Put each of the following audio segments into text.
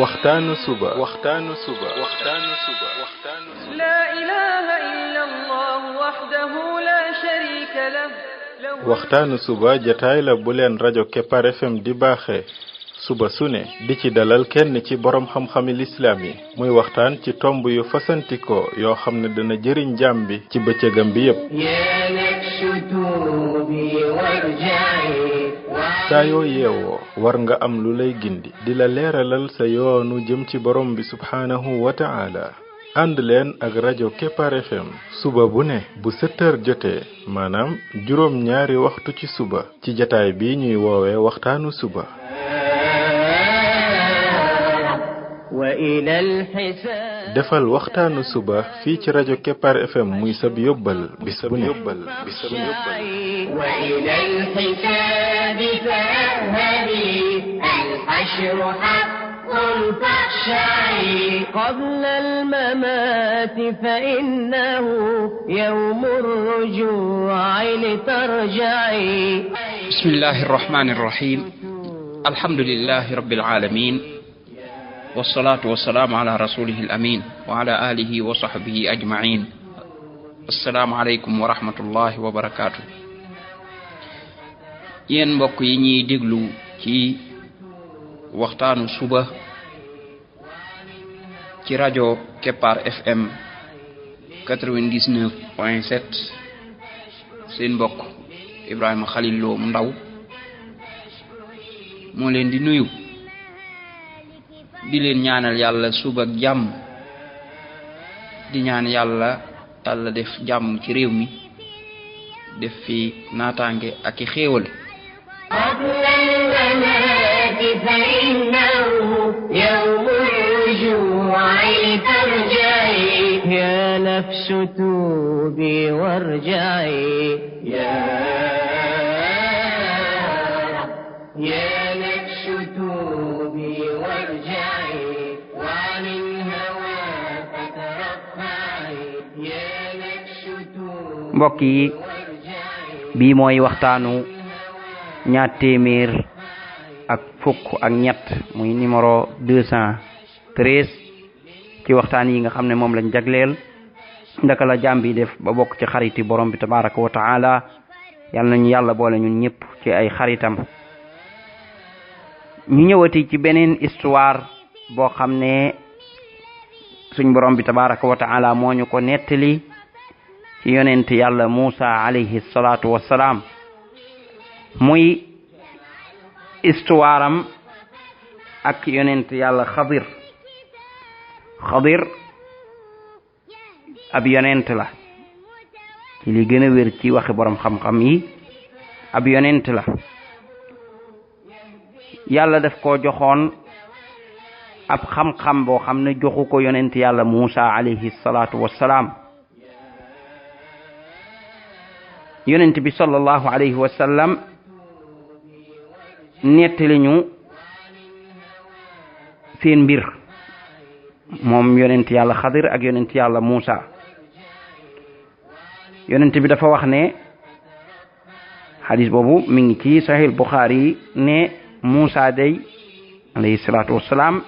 waxtaanu suba لا إله إلا الله وحده لا شريك له waxtaanu suba jataay la bu leen rajo Kepar FM di baaxee suba su ne di ci dalal kenn ci borom xam-xami lislaam yi muy waxtaan ci tomb yu fasantikoo yoo xam ne dana jëriñ jaam bi ci bëccëgam bi yépp saa yoo yeewoo war nga am lu lay gindi di la leeralal sa yoonu jëm ci borom bi subhaanahu wa ta'ala ànd leen ak rajo Kepar FM suba bu ne bu 7 heures jotee maanaam juróom ñaari waxtu ci suba ci jataay bi ñuy woowee waxtaanu suba defal waxtaanu suba fii ci rajo Kepar FM muy sab yóbbal bis bu ne قبل الممات فإنه يوم الرجوع لترجعي بسم الله الرحمن الرحيم الحمد لله رب العالمين والصلاة والسلام على رسوله الأمين وعلى آله وصحبه أجمعين السلام عليكم ورحمة الله وبركاته yéen mbokk yi ñuy déglu ci waxtaanu suba ci rajo Kepar FM 99.7 seen mbokk Ibrahima Khalil Lo mu ndaw moo leen di nuyu di leen ñaanal yàlla suba ak jàmm di ñaan yàlla def jàmm ci réew mi def fi naataange ak i xéewal فإنه يوم الرجوع لترجعي يا نفس توبي وارجعي يا نفس توبي وارجعي وعن الهوى فترفعي يا نفس توبي mbokk yi bii mooy waxtaanu ñaar téeméer ak fukk ak ñett muy numéro 213 ci waxtaan yi nga xam ne moom lañ jagleel ndaka la jaam bi def ba bokk ci xariti borom bi tabaraka wa taala yàlla nañu yàlla boole ñun ñëpp ci ay xaritam ñu ñëwati ci beneen histoire boo xam ne suñ borom bi tabaraka wa taala moo ñu ko nettali ci yonent yàlla Muusa alayhi salaatu wassalaam muy histoire am ak yonent yàlla Xadir ab yonent la ci li gën a wér ci waxi borom xam-xam yi ab yonent la yàlla daf koo joxoon ab xam-xam boo xam ne joxu ko yonent yàlla Muusa alayhi salaatu wassalaam yonent bi sallallahu alayhi wa sallam nettali ñu seen mbir moom yonent yàlla Xadir ak yonent yàlla Muusa yonent bi dafa wax ne xadis boobu mi ngi ci Sahih Bukhari ne Muusa day alayhi salaatu wassalaam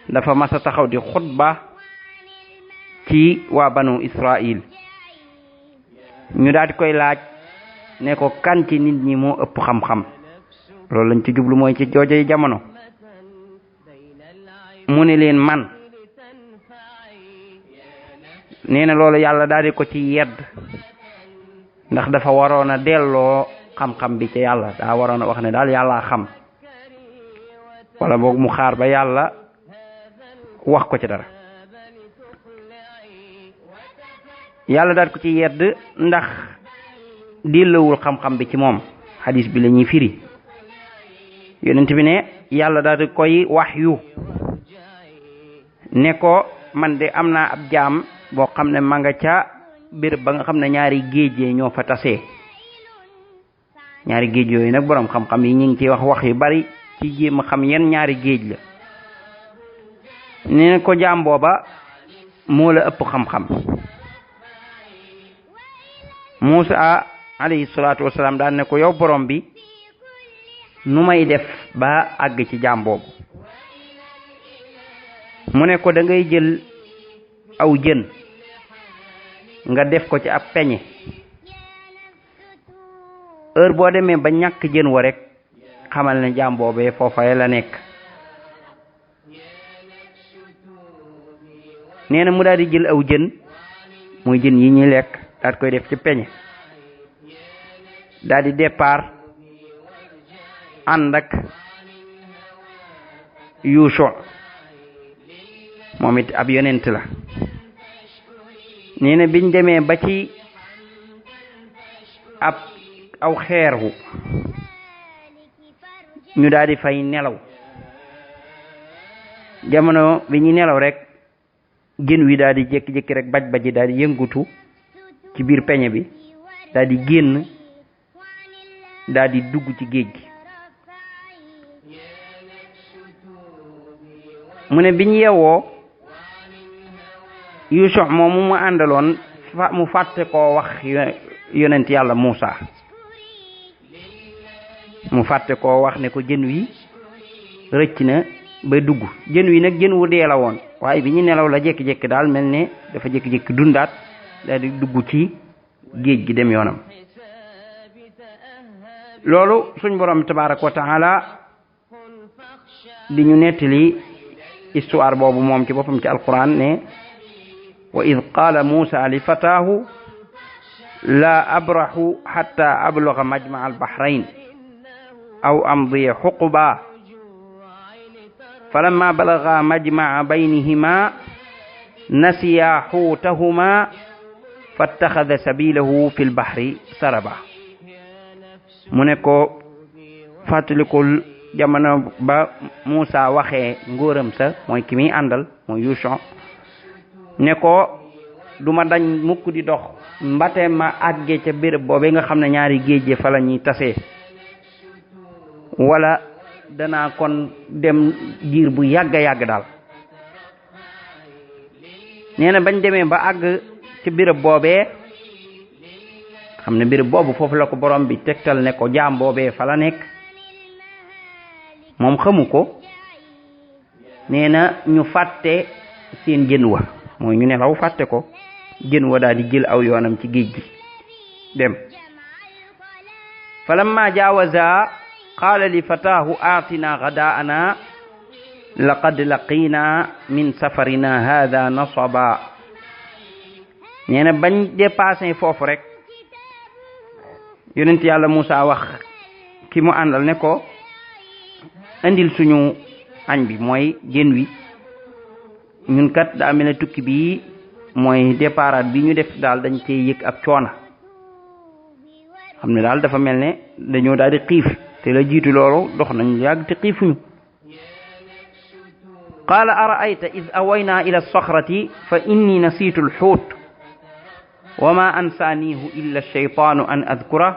dafa masa taxaw di xutba ci waa banu Israil ñu daal di koy laaj ne ko kan ci nit ñi moo ëpp xam-xam loolu lañ ci jublu mooy ci joojey jamono mu ne leen man nee na loolu yàlla daal di ko ci yedd ndax dafa waroon a delloo xam-xam bi ci yàlla daa waroon a wax ne daal yàllaa xam wala boog mu xaar ba yàlla wax ko ci dara yàlla daal ko ci yedd ndax dellowul xam-xam bi ci moom hadis bi la ñuy firi yonent bi ne yàlla daal di koy waxyu ne ko man de am naa ab jaam boo xam ne ma nga ca béréb ba nga xam ne ñaari géej ñoo fa tasee ñaari géej yooyu nag borom xam-xam yi ñu ngi ciy wax yu bari ci jéem a xam yan ñaari géej la ne ko jaam booba moo la ëpp xam-xam Muusa alayhi salaatu wasalaam daan ne ko yow borom bi nu may def ba àgg ci jaam boobu mu ne ko da ngay jël aw jën nga def ko ci ab peñe heure boo demee ba ñàkk jën wa rek xamal ne jaam boobee foofa la nekk. nee na mu daal di jël aw jën muy jën yi ñuy lekk daal koy def ci peñe daal di départ ànd ak Yuusu moom it ab yonent la. nee na biñ demee ba ci ab aw xeeru ñu daal di fay nelaw jamono bi ñu nelaw rek jën wi daal di jékki-jékki rek baj daal di yëngutu ci biir peñe bi daal di génn daal di dugg ci géej gi. mu ne biñ yeewoo Yuusu moomu mu àndaloon mu fàtte koo wax yonent yàlla Muusa mu fàtte koo wax ne ko jën wi rëcc na ba dugg. jën wi nag jën wu dee la woon waaye bi ñu nelaw la jékki-jékki daal mel ne dafa jékki-jékki dundaat daal di dugg ci géej gi dem yoonam. loolu suñ borom tabaaraka wa taala di ñu nettali histoire boobu moom ci boppam ci alquran ne wa id qaala Muusa li fataahu laa abrahu hatta abluga majmaa albahrayn aw amdiya xuquba falamma balaga majmaa baynihima nasiya xuutahuma fattaxada sabilahu fi lbahri saraba. mu ne ko fàttalikul jamono ba Muusa waxee ngóoram sa mooy ki muy àndal mooy Yuusu ne ko duma dañ mukk di dox mbate ma àgge ca béréb boobee nga xam ne ñaari géej fa la ñuy tasee wala danaa kon dem diir bu yàgga yàgg daal. nee na bañ demee ba àgg ci béréb boobee xam ne béréb boobu foofu la ko borom bi tegtal ne ko jaam boobee fa la nekk moom xamu ko. nee na ñu fàtte seen jën wa mooy ñu nelaw fàtte ko jën wa daal di jël aw yoonam ci géej gi dem. falamma jaawaza qaala li fataahu aatina gadaana laqad laqina min safarina hada nasaba. nee na bañ dépassé foofu rek yonent yàlla Muusa wax ki mu àndal ne ko andil suñu añ bi mooy jën wi ñun kat daa mel ne tukki bi mooy départ bi ñu def daal dañ cee yëg ab coona xam ne daal dafa mel ne dañoo daal di xiif te la jiitu loolu dox nañ yàgg te xiifuñu. qaala araayta id awayna ila alsaxrati fa inni nasiitu alxuut wa ma ansaanihu illa alshaytaanu an adkura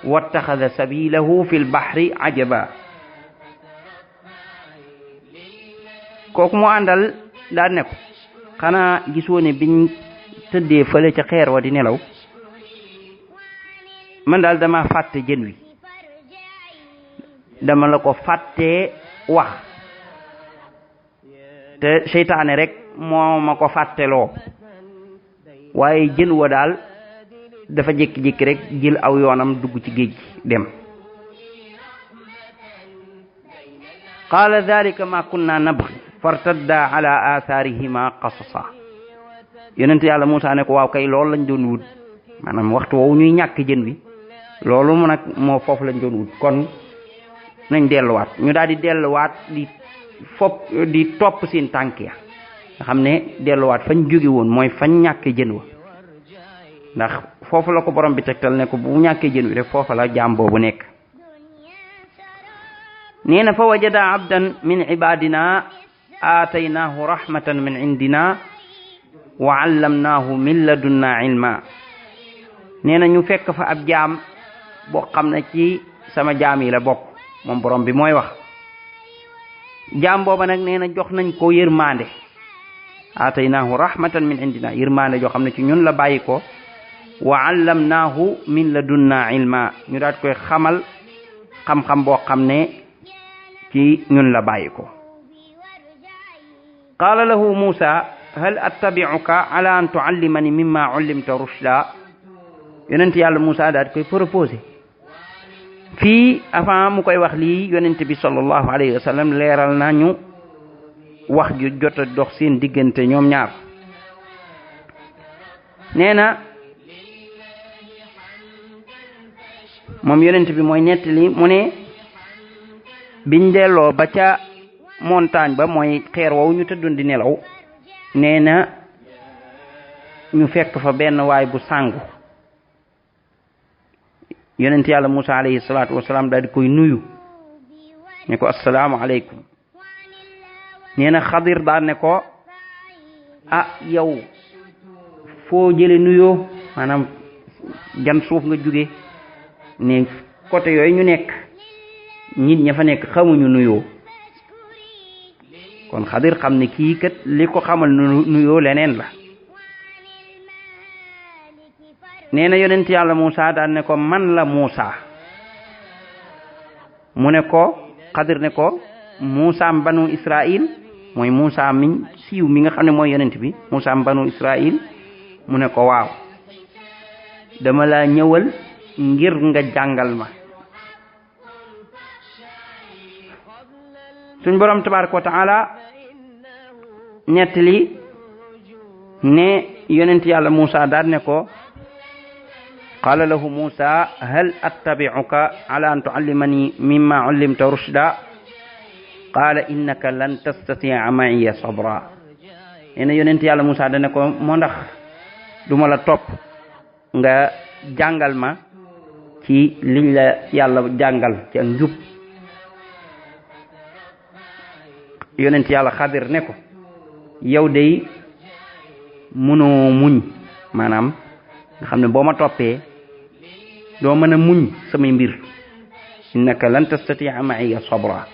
wattaxada sabilahu fi lbaxri ajaba. kooku mu àndal daal ne ko xanaa gisoo ne biñ tëddee fële ca xeer wa di nelaw man daal dama fàtte jën wi dama la ko fàttee wax te seytaane rek moo ma ko fàtteloo waaye jën wa daal dafa jékki-jékki rek jël aw yoonam dugg ci géej gi dem. qaala dalika ma kunna nabghi fartadda ala athaarihima qasasa. yonent yàlla Muusa ne ko waaw kay loolu lañ doon wut maanaam waxtu woowu ñuy ñàkk jën wi loolu mu nag moo foofu lañ doon wut kon nañ delluwaat. ñu daal di delluwaat di topp seen tànk ya nga xam ne delluwaat fañ jóge woon mooy fañ ñàkk jën wa ndax foofu la ko borom bi tegtal ne ko bu ñàkkee jën wi rek foofa la jaam boobu nekk. nee na fa wajada abdan min ibadina aataynaahu rahmatan min indina wa allamnaahu min ladunna ilma. nee na ñu fekk fa ab jaam boo xam ne ci sama jaam yi la bokk moom borom bi mooy wax. jaam booba nag nee na jox nañ ko yërmande aataynaahu rahmatan min indina yërmande joo xam ne ci ñun la bàyyi ko wa allamnaahu min ladunna ilma ñu daat koy xamal xam-xam boo xam ne ci ñun la bàyyi ko. qaala lahu Muusa hal attabi'uka ala an tuallimani mimma ullimta rushda yonent yàlla Muusa daal koy proposé fii avant mu koy wax lii yonent bi sallallahu alayhi wa sallam leeral nañu wax ju jot a dox seen diggante ñoom ñaar nee na moom yonent bi mooy nettali mu ne biñ delloo ba ca montagne ba mooy xeer woowu ñu tëddoon di nelaw nee na ñu fekk fa benn waay bu sangu yonent yàlla Muusa alayhi salaatu wasalaam daal di koy nuyu ne ko assalaamu aleykum nee na Xadir daal ne ko yow foo jële nuyoo maanaam jan suuf nga jóge ne côté yooyu ñu nekk nit ña fa nekk xamuñu nuyoo kon Xadir xam ne kii kat li ko xamal nuyoo leneen la nee na yonent yàlla Muusa daan ne ko man la Muusa mu ne ko Xadir ne ko Muusa banu Israil mooy Muusa mi siiw mi nga xam ne mooy yonent bi Muusa banu Israil mu ne ko waaw dama la ñëwal ngir nga jàngal ma suñ borom tabaraka wa taala nettali ne yonent yàlla Muusa daan ne ko qaala lahu Muusa hal attabi'uka ala an tuallimani mimma ullimta rushda qaala innaka lan tastati'a ma'iya sabra nee na yonent yàlla Muusa daan ne ko moo ndax duma la topp nga jàngal ma ci liñ la yàlla jàngal ci ak njub yonent yàlla Xadir ne ko yow day mënoo muñ maanaam nga xam ne boo ma toppee doo mën a muñ samay mbir innaka lan tastati'a ma'iya sabra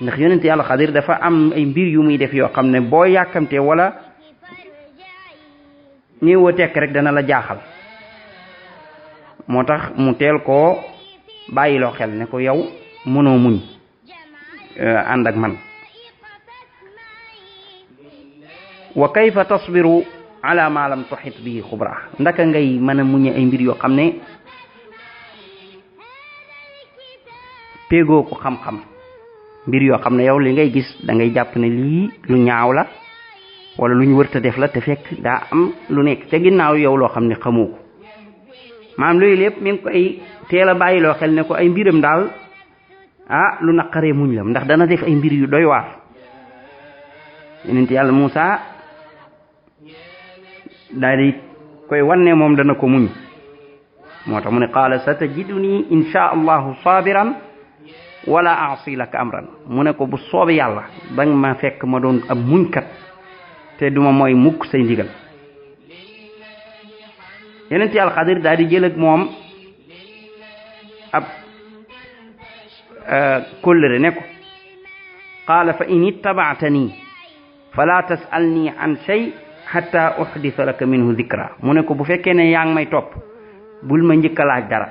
ndax yonent yàlla Xadir dafa am ay mbir yu muy def yoo xam ne boo yàkkamtee wala ñëwoo tekk rek dana la jaaxal moo tax mu teel koo bàyyiloo xel ne ko yow mënoo muñ ànd ak man wa kayfa tasbiru ala ma lam tuhit bihi xubra ndaka ngay mën a muñe ay mbir yoo xam ne péegoo ko xam-xam mbir yoo xam ne yow li ngay gis da ngay jàpp ne lii lu ñaaw la wala lu ñu wërta def la te fekk daa am lu nekk ca ginnaaw yow loo xam ne xamoo ko maanaam loolu lépp mi ngi koy teel a bàyyiloo xel ne ko ay mbiram daal lu naqaree muñ la ndax dana def ay mbir yu doy waar yonent yàlla Muusa daal di koy wanne moom dana ko muñ moo tax mu ne qaala satajiduni insha allahu sabiran wala aasi laka amran mu ne ko bu soobee yàlla danga ma fekk ma doon ab muñkat te duma mooy mukk say ndigal yonent yàlla Xadir daal di jël ak moom ab kóllëre ne ko qaala fa in ittaba'tani fala tas'alni an shay hatta uhditha laka minhu dhikra mu ne ko bu fekkee ne yaa ngi may topp bul ma njëkk a laaj dara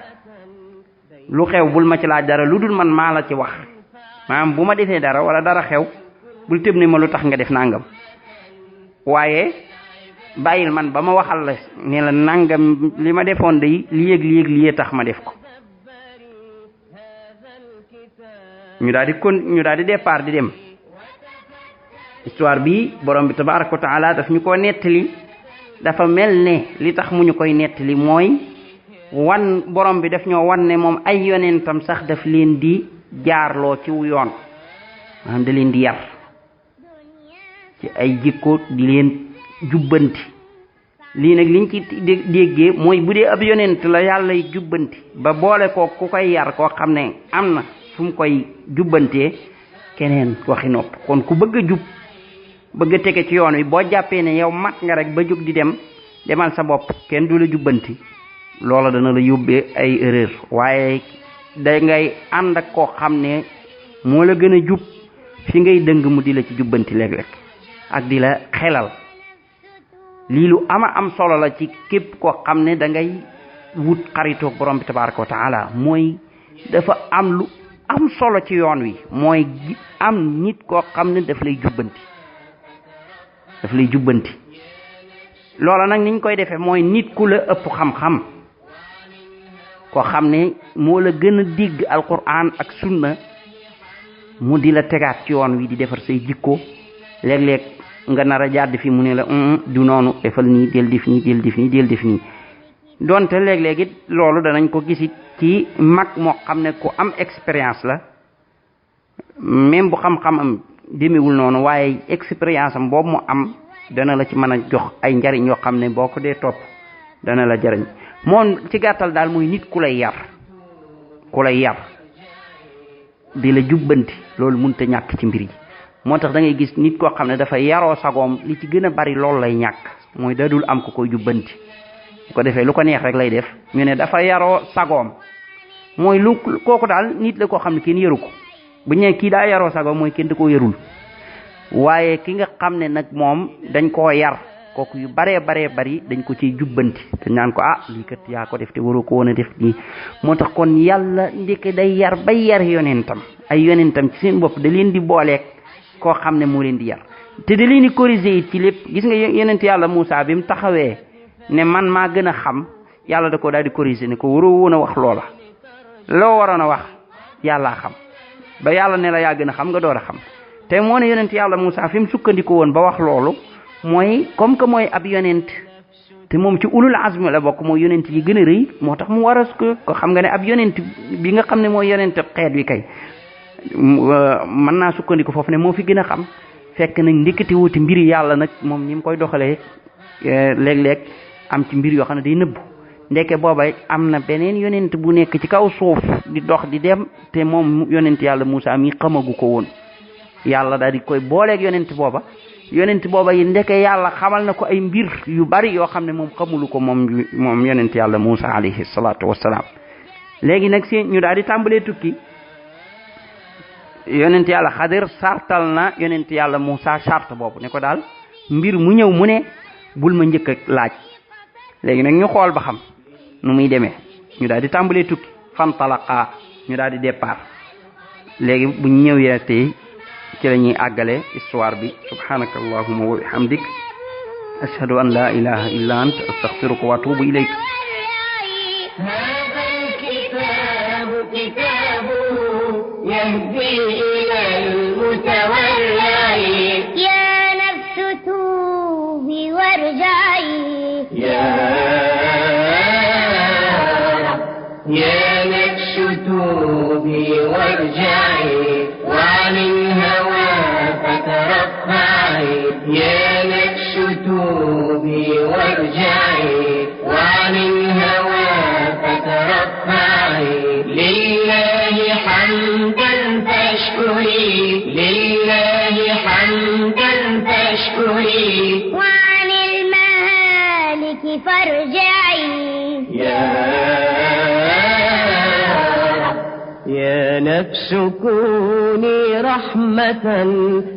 lu xew bul ma ci laaj dara lu dul man maa la ci wax maanaam bu ma defee dara wala dara xew bul tëb ne ma lu tax nga def nangam waaye bàyyil man ba ma waxal la ne la nangam li ma defoon day li yëg tax ma def ko ñu daal di départ di dem histoire bi borom bi tabaraka wa taala daf ñu ko nettali dafa mel ne li tax mu ñu koy nettali mooy borom bi daf ñoo wan ne moom ay yonentam sax daf leen di jaarloo ci yoon maanaam da leen di yar ci ay jikko di leen jubbanti lii nag liñ ci déggee mooy bu dee ab yonent la yàlla jubbanti ba boole ko ku koy yar koo xam ne am na fu mu koy jubbantee keneen waxi nopp kon ku bëgg a jub bëgg a tege ci yoon wi boo jàppee ne yow mat nga rek ba jóg di demal sa bopp kenn du la jubbanti loola dana la yóbbee ay erreur waaye da ngay ànd ak koo xam ne moo la gën a jub fi ngay dëng mu di la ci jubbanti léeg-léeg ak di la xelal lii lu am solo la ci képp koo xam ne da ngay wut xaritoog borom bi tabaraka wa taala mooy dafa am lu am solo ci yoon wi mooy am nit koo xam ne daf lay jubbanti daf lay jubbanti loola nag niñ koy defee mooy nit ku la ëpp xam-xam koo xam ne moo la gën a digg alquran ak sunna mu di la tegaat ci yoon wi di defar say jikko léeg-léeg nga nar a jàdd fi mu ne la du noonu defal nii del def nii del def nii del def nii donte léeg-léeg it loolu danañ ko gisit ci mag moo xam ne ku am expérience la même bu xam-xamam demewul noonu waaye expérience am boobu mu am dana la ci mën a jox ay njariñ yoo xam ne boo ko dee topp dana la jariñ moom ci gàttal daal mooy nit ku lay yar di la jubbanti loolu mënta ñàkk ci mbir yi moo tax da ngay gis nit koo xam ne dafa yaroo sagoom li ci gën a bari loolu lay ñàkk mooy dadul am ko koy jubbanti bu ko defee lu ko neex rek lay def ñu ne dafa yaroo sagoom mooy lu kooku daal nit la koo xam ne kenn yaru ko bu ñëwee kii daa yaroo sagoom mooy kenn da koo yarul waaye ki nga xam ne nag moom dañ koo yar kooku yu baree bari dañ ko ciy jubbanti dañ naan ko lii kat yaa ko def te waroo ko woon a def nii moo tax kon yàlla ndeke day yar bay yar yonentam ay yonentam ci seen bopp da leen di booleeg koo xam ne moo leen di yar te da leen di corriger it ci lépp gis nga yonent yàlla Moussa bi mu taxawee ne man maa gën a xam yàlla da ko daal di corriger ne ko waroo woon a wax loola loo waroon a wax yàllaa xam ba yàlla ne la yaa gën a xam nga door a xam te moo ne yonent yàlla Moussa fi mu sukkandiku woon ba wax loolu mooy comme que mooy ab yonent te moom ci ulul azmi la bokk mooy yonent yi gën a rëy moo tax mu war a ko xam nga ne ab yonent bi nga xam ne mooy yonent xeet wi kay mën naa sukkandiku foofu ne moo fi gën a xam fekk nag ndekete wuti mbiri yàlla nag moom ni mu koy doxalee léeg-léeg am ci mbir yoo xam ne day nëbbu ndeke booba am na beneen yonent bu nekk ci kaw suuf di dox di dem te moom yonent yàlla Moussa mi xamagu ko woon yàlla daal di koy booleeg yonent booba yi ndeke yàlla xamal na ko ay mbir yu bari yoo xam ne moom xamulu ko moom yonent yàlla Moussa alayhi salaatu wassalaam léegi nag si ñu daal di tàmbalee tukki yonent yàlla Xadir sartal na yonent yàlla Moussa charte boobu ne ko daal mbir mu ñëw mu ne bul ma njëkk a laaj léegi nag ñu xool ba xam nu muy demee ñu daal di tàmbalee tukki fantalaqa ñu daal di départ léegi bu ñu ñëwee tey ci la ñuy àggale histoire bi subhanaka allahumma wa bihamdik ashhadu an la ilaha illa ant astaghfiruka wa atubu ilayk هذا الكتاب كتاب يهدي إلى المتولي يا نفس توبي وارجعي يا نفس توبي وارجعي وعن الهوى فترفعي يا نفس توبي وارجعي وعن الهوى فترفعي لله حمدا فاشكري لله حمدا فاشكري وعن المهالك فارجعي يا نفس كوني رحمة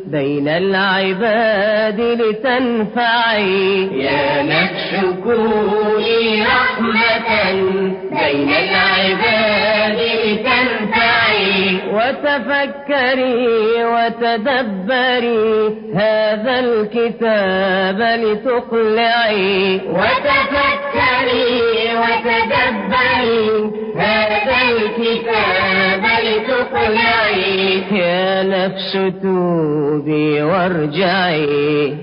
بين العباد لتنفعي يا نفس كوني رحمة بين العباد لتنفعي وتفكري وتدبري هذا الكتاب لتقلعي وتفكري وتدبري هذا الكتاب لتقلعي يا نفس توبي وارجعي